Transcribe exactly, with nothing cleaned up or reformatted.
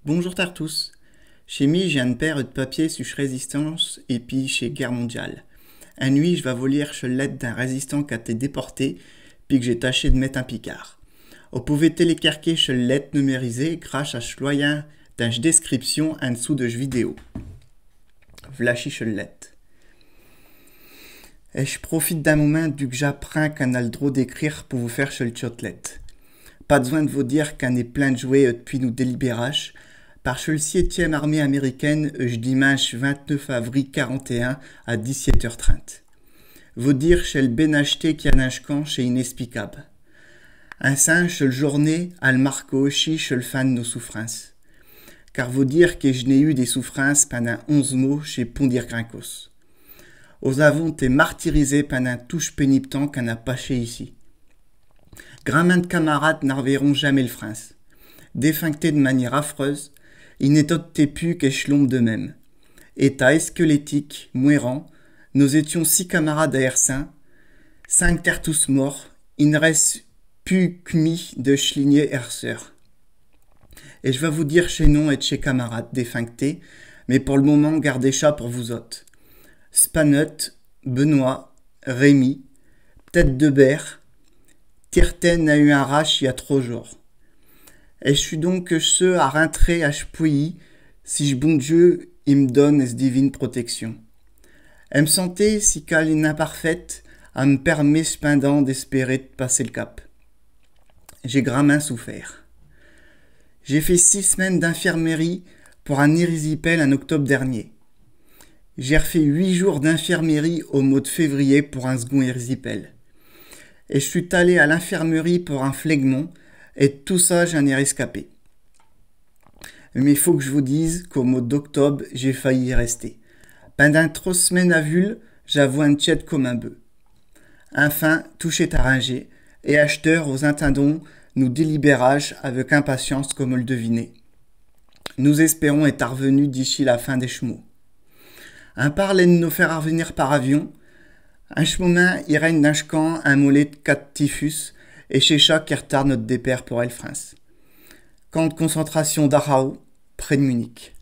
Bonjour tertous. Chez mi, j'ai eune paire ed papiers su ch' résistance et pis chés guerres mondiales. Innuit, j' vas vos lire cheulle lette d'un résistant qu'a té déporté, pis qu' j'ai tâché d' mette in picard. Os pouvez télécarquer cheulle lette numérisée grâce à ch' loyin d'un ch' description in d'sous de ch' vidéo. V'là chi cheulle lette. Et j' profite d'un momint du qu' j'apprinds qu'in a l' drot d'écrire pour vous faire cheulle tiote lette. Pas b'soin d' vos dire qu'in est plein d' joie edpuis nou délibérache, par cheulle siétième armée américaine, ech diminche vingt-neuf avril quarante et un à dix-sept heures trente. Vos dire cheulle bénacheté qu'i a dins ch' camp, ch'est inexplicable. Insin, cheulle journée, all' marque aussi cheulle fin d' nos souffrances. Car vos dire que j' n'ai eu des souffrances pindant onze mos, ch'est pon dire grand cosse. Os avons té martyrisés pindant tout ch' pénibe temps qu'in a passé ichi. Gramint d' camarades n'arverront jamais l' France. Défunctés d' manière affreuse, i n'étotent pus que ch' l'ombe d'eux-mêmes. État squelettique, mourant, nos étions six camarades à Hersin, cinq tertous morts, i n' reste pus qu' mi de ch' lignée Herseur. Et j' vas vous dire chés noms ed chés camarades défunctés, mais pour l' momint, gardez cha pour vous autes. Spanut, Benoît, Rémi, Tête de Bert, Tirten a eu un rache i a tros jours. Et j' sus donc cheux à rintrer à ch' pays, si ch' bon Dieu i m' donne es divine protection. Em santé, si qu'all' est imparfaite, em permet cepindant d'espérer d' passer l' cap. J'ai gramint souffert. J'ai fait six semaines d'infirmerie pour un érysipèle in octobe dernier. J'ai r'fait huit jours d'infirmerie au mos d' février pour un second érysipèle. Et j' sus allé à l'infirmerie pour un phlegmon, et d' tout cha, j'in ai rescapé. Mais faut qu' j' vous dise qu'au mos d'octobe, j'ai failli y rester. Pindant tros semaines à vue, j'avos eune tiête comme un bœuf. Infin, tout ch'est arringé, et achteure os intindons nou délibérache avec impatience comme os l' devinez. Nous espérons ête arvenus d'ichi la fin de ch' mos. In parle ed nos faire arvenir par avion. In ch' momint, i règne dins ch' camp un molet d' cas d' typhus, et ch'est cha qui rtarde not' départ pour el France. Camp d' concentration Dachau, près d' Munich.